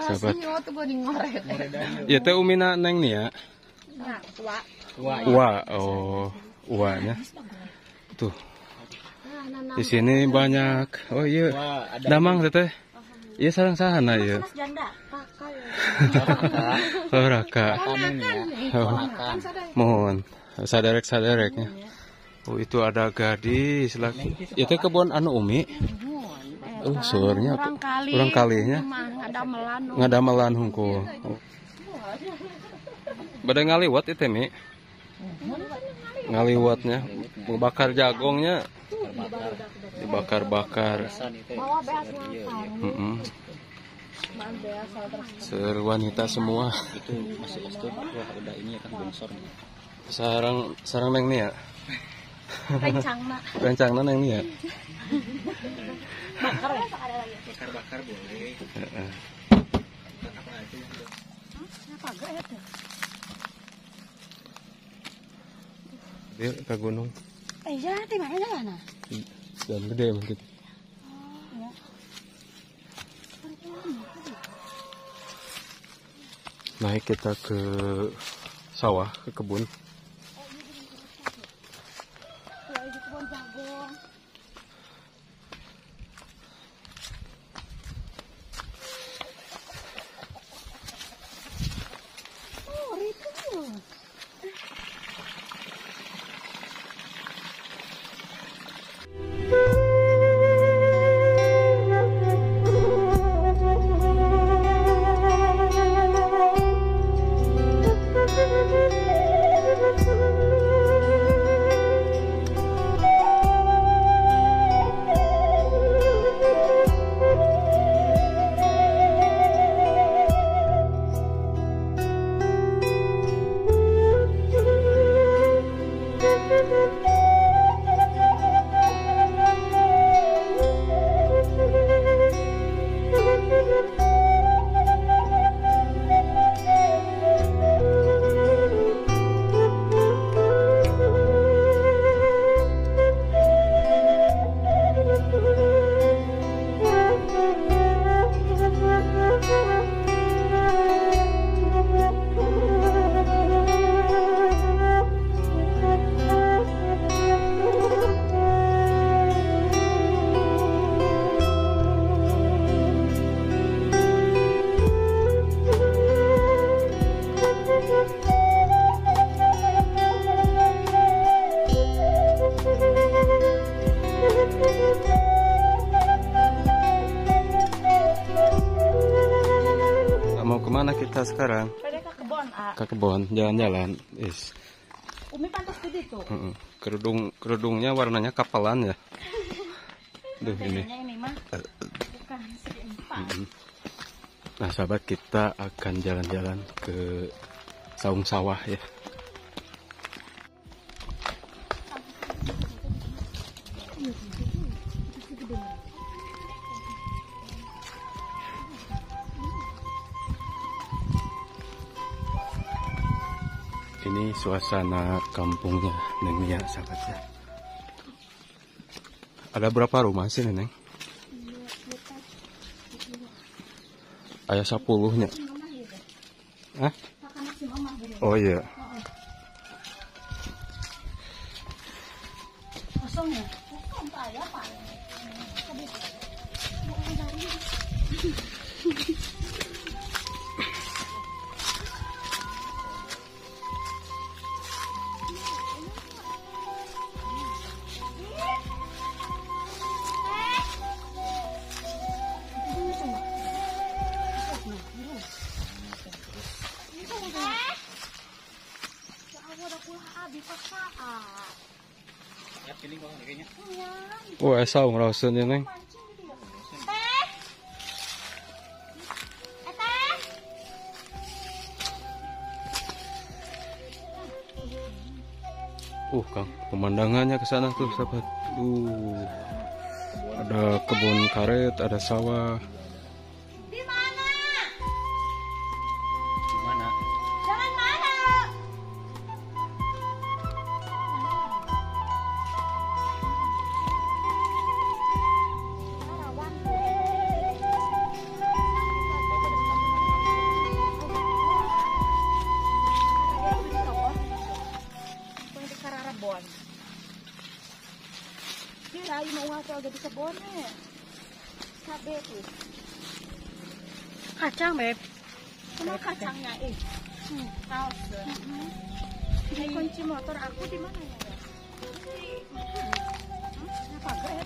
Sahabat. Ya teh Umina Neng nih ya. Wa, oh, uanya. Tuh. Di sini banyak. Oh iya. Damang teteh. Iya sareng sahana ieu. Oh raka. Oh, mohon saderek-sadereknya. Oh itu ada gadis lagi. Itu kebun anu Umi. Oh seurnya urang kalinya. Ngadamelan hungkul. Bade ngaliwat itu Mi. Ngaliwatnya, bakar jagongnya. Dibakar-bakar. Serwanita semua. Itu masih ostur, wah udah ini kan bongsor. Sarang sarang neng nih ya. Rencangna. Rencangna neng nih ya. Bakar ya? Bakar-bakar boleh. Heeh. Dia ke gunung. Iya, di mana jalan? Jalan gede mungkin. Naik kita ke sawah, ke kebun. Mau kemana kita sekarang? Ke kebun, A. Ke kebun, jalan-jalan. Is. Umi pantas di situ. Kerudung, kerudungnya warnanya kapelan ya. Duh ini. Ini mah bukan segi empat. Nah sahabat, kita akan jalan-jalan ke saung sawah ya. Ini suasana kampungnya Neng Nia, sahabat ya. Ada berapa rumah sih, Neneng? Ayah 10-nya. Hah? Oh iya. Kosong ya? Bukan, Pak, ya, Pak. Wah, saung rasanya, Neng. Kang, pemandangannya ke sana tuh, sahabat. Ada kebun karet, ada sawah. Di mana? Di mana? Jalan mana? Di kebunnya. Cabe tuh. Kacang, Beb. Cuma kacangnya eh. Kaos. Ini kunci motor aku di mana ya? Kenapa gak ya?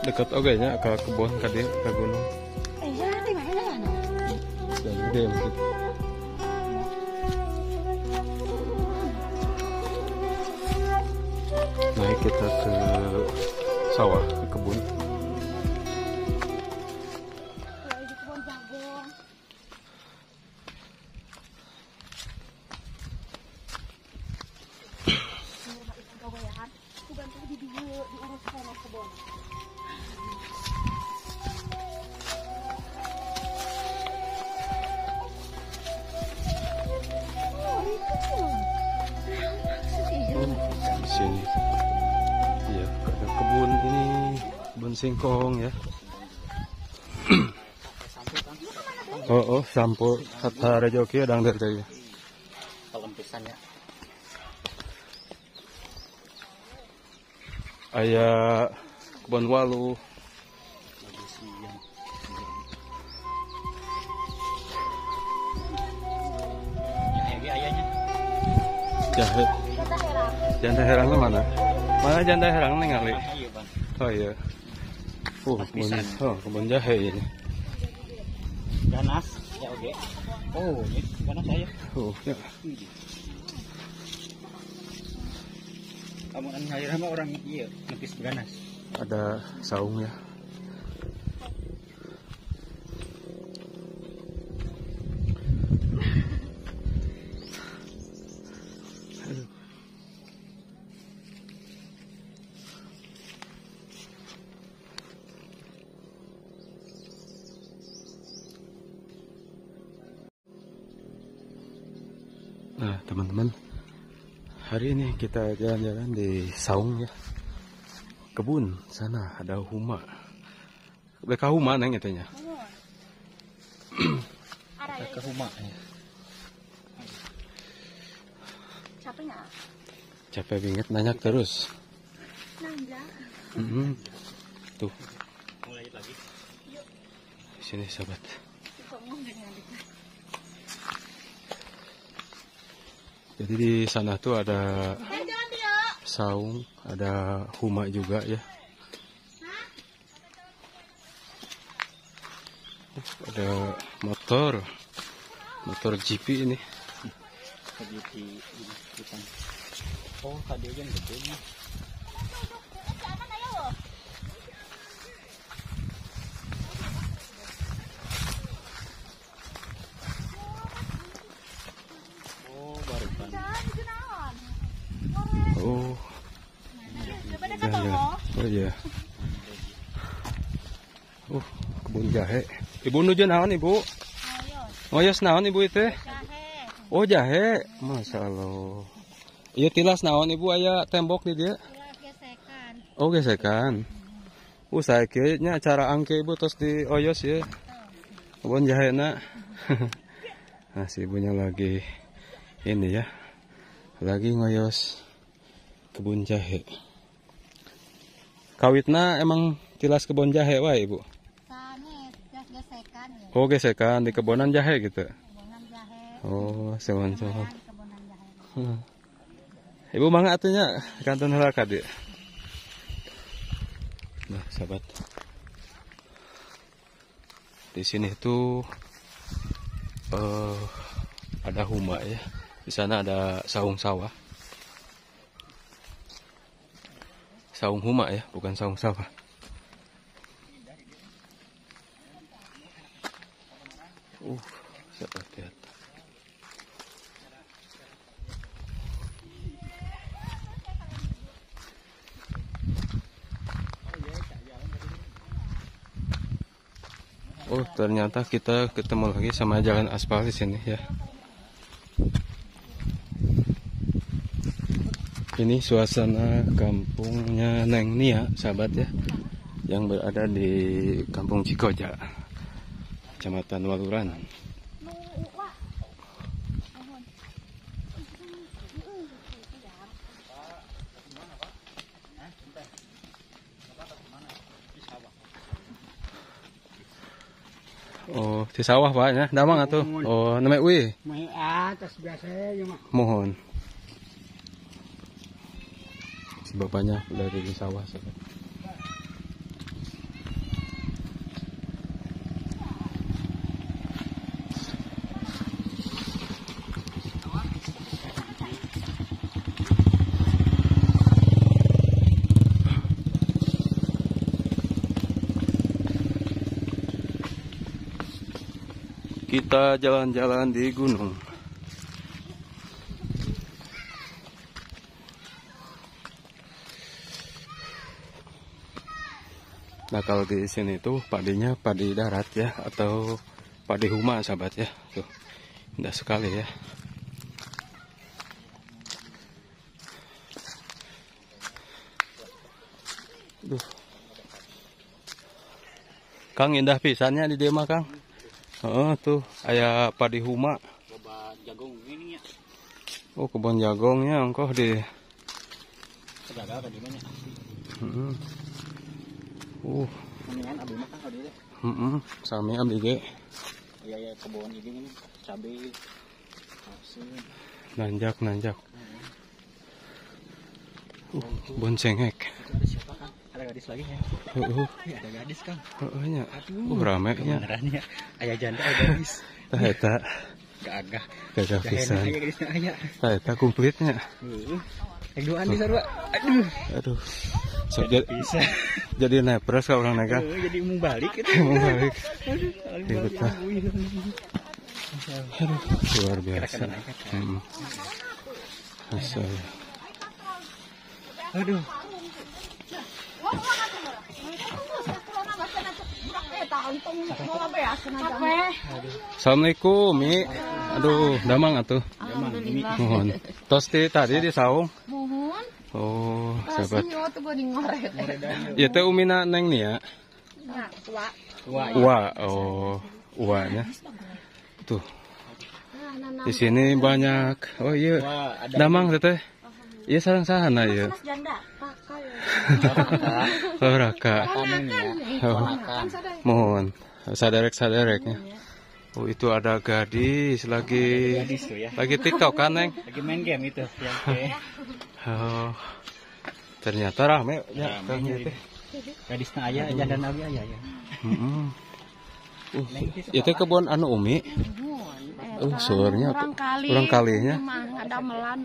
Dekat oke nya ke kebun ke dia ke gunung. Iya, di mana ya? Gede mungkin. Naik kita ke sawah, ke kebun. Di sini, iya, ada kebun ini, kebun singkong ya. Oh, sampo kata rejoki adang dari tadi. Pelempisannya. Aya kebun walu. Jahe. Janda herangnya mana? Mana janda herang nih ngali? Oh iya. Kebun, kebun jahe ini. Ganas, ya oke. Oh, ini ganas saya. Oh, ya. Kamu ngalir sama orang iya, nepis ganas. Ada saung ya. Nah teman-teman, hari ini kita jalan-jalan di saung ya, kebun sana ada huma, BK huma neng itunya. Ke huma ya. Capek nggak? Capek banget, nanya terus. Nanya. Tuh. Mulai lagi. Sini sahabat. Jadi di sana tuh ada saung, ada huma juga ya. Ada motor, motor GP ini. Oh, tadi yang gede. Oh, oh iya. Kebun jahe. Ibu nuju naon ibu? Ngoyos naon ibu itu? Oh jahe, masya Allah. Iya tilas naon ibu aya tembok di dia? Oh gesekan. Saya kira cara angke ibu terus di oyos ya. Kebun jahe nak. Nah si ibunya lagi ini ya, lagi ngoyos kebun jahe. Kawitna emang tilas kebun jahe wae ibu? Sanes, gesekan ya. Oh gesekan di kebonan jahe gitu. Kebonan jahe. Oh, sewan-sewan. Ibu mangga atunya kantun heula ka dieu. Nah, sahabat. Di sini tuh ada huma ya. Di sana ada saung sawah. Saung huma ya, bukan saung sawah. Sahabat lihat. Oh, ternyata kita ketemu lagi sama jalan aspal di sini ya. Ini suasana kampungnya Neng Nia, sahabat ya, yang berada di Kampung Cikoja, Kecamatan Waluran. Oh, di sawah Pak nya. Damang atuh. Oh, neme uih. Mah atas biasa ieu mah. Mohon. Si bapaknya dari di sawah sahabat. Kita jalan-jalan di gunung. Nah, kalau di sini tuh padinya padi darat ya, atau padi huma sahabat ya. Tuh, indah sekali ya. Duh. Kang, indah pisannya di dieu mah, Kang. Oh, tuh aya padi huma. Loba jagung ini ya. Oh, kebun jagongnya engkoh di gagal tadi mah nya. Heeh. Mendingan abdi mah Kang abdi teh. Heeh, sami abdi ge. Iya ya, kebun ini nih, cabe. Nanjak-nanjak. Kebun cengek. Itu ada siapa, Kang? Ada gadis lagi ya? Heeh. Ada gadis, Kang. Heeh nya. Rame nya. Beneran ya. Aya janda, aya gadis. Tah eta. Gagah. Gagah pisan. Aya gadisna aya. Tah eta komplitnya. Heeh. Yang duaan di sarua. Aduh. Aduh. So, jadi, jadi nepres ka urang naga. Jadi mau balik itu. Mau balik. Aduh. Aduh, luar biasa. Asal. Aduh. Assalamualaikum, Mi. Aduh, damang atuh. Alhamdulillah. Mohon. Tos ti tadi di saung. Mohon. Oh, sahabat. Ya teh Umina neng nih ya. Ua. Oh, uanya. Tuh. Di sini banyak. Oh iya. Damang teteh. Iya sareng sahana ieu. Oh, raka. Oh, mohon. Saderek-sadereknya. Oh, itu ada gadis lagi. Gadis tuh ya. Lagi TikTok kan, Neng? Lagi main game itu. Ya, oke. Oh. Ternyata rame ya, Kang teh. Gadisna aya, janda nabi aya ya. Heeh. Itu kebun anu Umi. Seueurnya urang kalinya.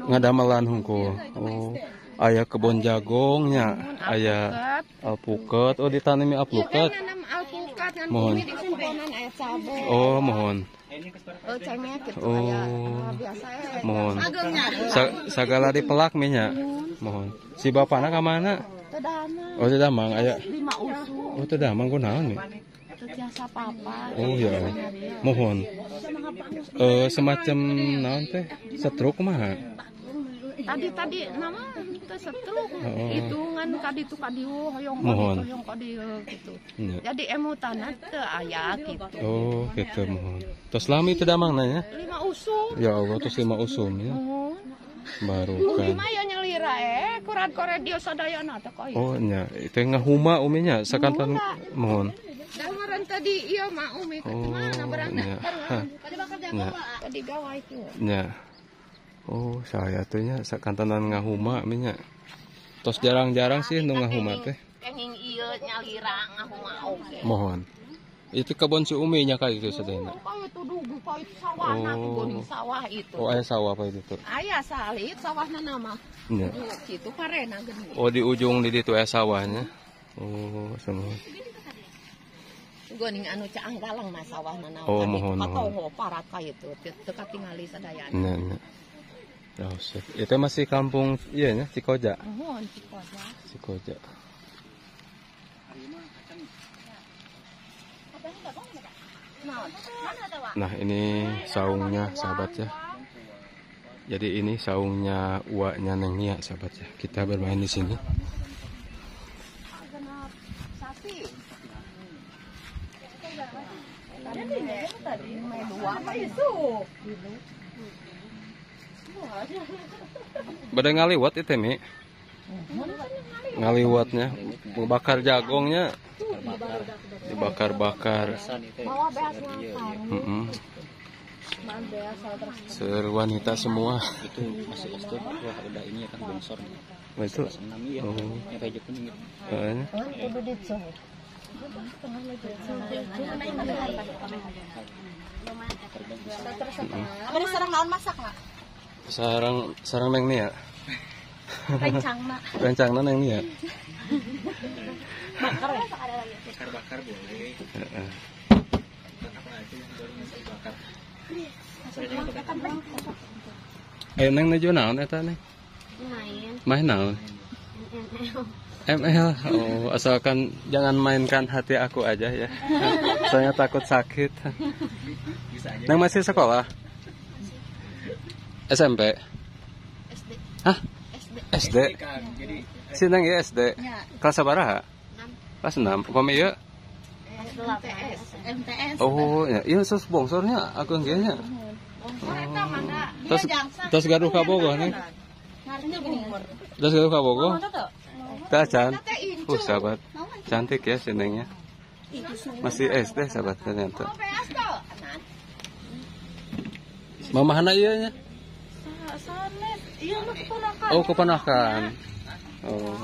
Ngadamelan hungkul. Oh, aya kebun jagongnya, aya alpukat. Oh, ditanami alpukat. Mohon. Oh, mohon. Oh, mohon. Sagala dipelak minya. Mohon. Si bapakna ka mana? Oh, teu damang aya. Oh, teu damang kunaon mi? Oh ya, mohon. Semacam naon teh? Stroke mah. Tadi nama teh stroke. Hitungan kaditu kadieu hoyong hoyong kadieu gitu. Jadi emutanna teu aya gitu. Oh, gitu mohon. Tos lami teu damang nanya? 5 usum. Ya Allah, tos 5 usum ya. Baru kan. Umi mah ya nyelira kurat koret dia sadayana teh koy. Oh nya, itu ngahuma uminya sakantan mohon. Damaran tadi iya mah Umi ke mana berangkat. Tadi gawai itu. Nya. Oh, saya tuh nya sakantanan ngahuma minya. Tos jarang-jarang sih nu ngahuma teh. Kenging ieu nyalira ngahuma oge. Mohon. Itu kebun si Umi nya ka itu sadayana. Itu dugu ka itu sawahna kebun sawah itu. Oh, aya sawah apa itu tuh? Aya salit sawahna nama. Nya. Kitu parena geuning. Oh, di ujung di ditu aya sawahnya. Oh, semua. Geuning anu caang galang mah sawahna naon. Oh, mohon. Katoho parat ka itu teu katingali sadayana. Nya, nya. Oh, itu masih kampung iya nya Cikoja. Mohon Cikoja. Cikoja. Nah, ini saungnya sahabat ya. Jadi ini saungnya uaknya Neng Nia sahabat ya. Kita bermain di sini. Badai ngaliwat itu Mi. Ngaliwatnya, bakar jagongnya. Dibakar-bakar. Seueur wanita semua. Itu masih SD, wah udah ini ya kan bongsor. Oh, itu. 6 ya. Oh. Yang kayak kuning gitu. Heeh. Apa sarang naon masak nggak? Sarang neng nih ya. Rencangna. Rencangna neng nih ya. Bakar ya? Bakar-bakar boleh. Heeh. Apa aja yang boleh dibakar. Ayo neng nuju naon eta neng? Main. Main naon? ML. Oh, asalkan jangan mainkan hati aku aja ya. Soalnya takut sakit. Bisa aja. Neng masih sekolah? SMP? SD. Hah? SD. SD. Kan, jadi Si neng ya SD. Kelas sabaraha? 6. Kelas 6. Upami ieu? MTS. MTS. Oh, ya, iya sus bongsornya aku nya. Eta mangga. Terus terus gaduh ka Bogor nih. Terus gaduh ka Bogor. Tacan. Sahabat. Cantik ya si nengnya. Masih SD sahabat ternyata. Mamahana ieu nya? Iya mah keponakan. Oh, keponakan. Oh.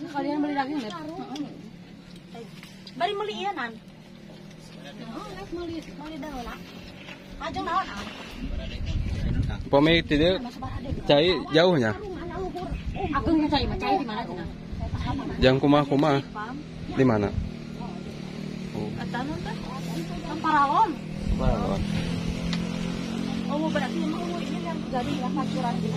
Kalian beli daging deh. Bari meuli ieu nan. Meuli daun. Ajeng naon ah? Upami tidak cai jauhnya. Agung cai mah cai di mana cenah? Jang kumaha-kumaha. Di mana? Oh. Eta mah teh Paralon. Paralon. Oh, berarti emang ini yang jadi ya pancuran di.